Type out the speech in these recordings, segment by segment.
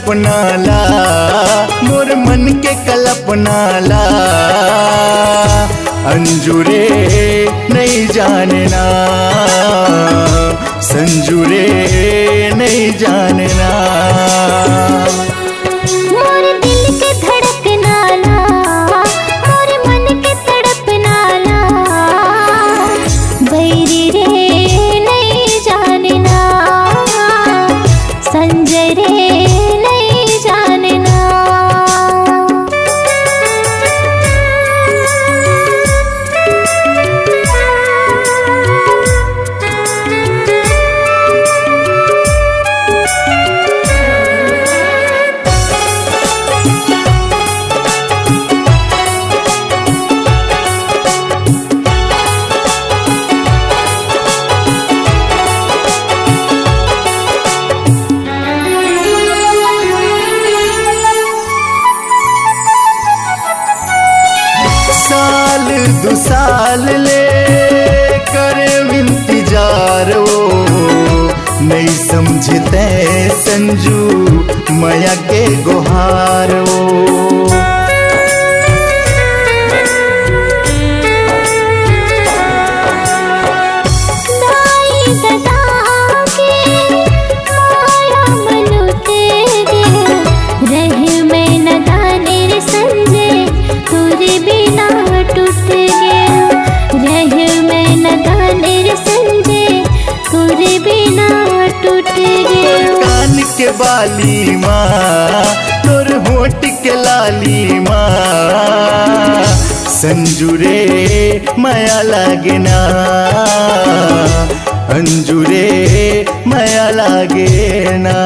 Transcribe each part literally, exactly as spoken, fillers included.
सपना ला, मोर मन के कल्पना ला, अंजू रे नइ जानना, संजू रे नइ जानना। मोर दिल के धड़कना ला, मोर मन के तड़पना ला, बैरी रे नइ जानना, संजय रे नइ जानना। साल दू साल ले करे इंतजार ओ, नइ समझते संजू मया के गोहार ओ। दाई ददा के माया म लुट गे, रहे मैं नदान रे संजय, तोरे बिना टूट गे, रहे मैं नदान रे संजय, तोरे बिना टूट गे। कान के बाली मा, तोर होठ के लाली मा, संजू रे मया लागे ना, अंजू रे मया लागे ना।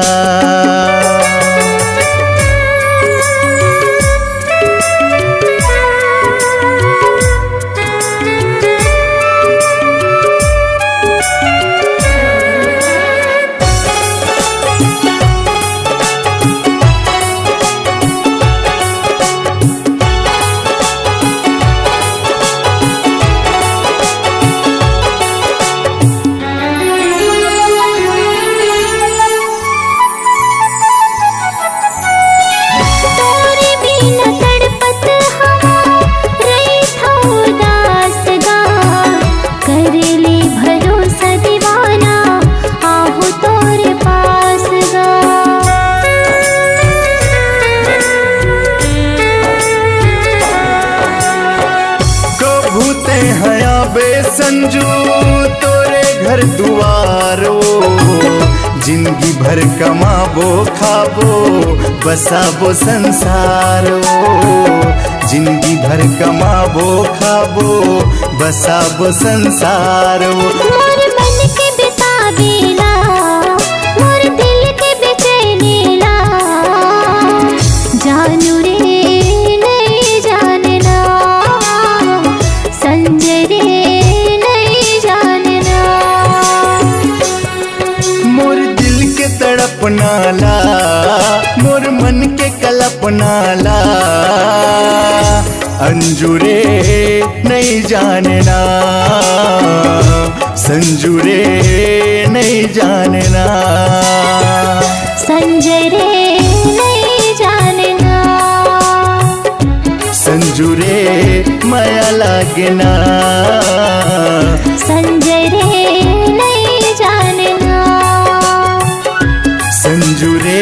तोरे बिना तड़पत हवा, रहिथो उदास गा। कर ले भरोसा दीवाना, आहूं तोरे पास गा। कभू तेंह आबे संजू तोरे घर दुआर ओ, जिनगी भर कमाबो खाबो बसाबो संसार ओ, जिनगी भर कमाबो खाबो बसाबो संसार ओ। मोर मन के बिताबे ना, मोर दिल के बेचैनी ना, जानू रे नइ जानना, संजय रे नइ जानना। मोर दिल के तड़पना ला, मोर मन के कल्पना ला, अंजू रे नइ जानना, संजू रे नइ जानना। संजय रे नइ जानना। संजू रे मया लागना। संजय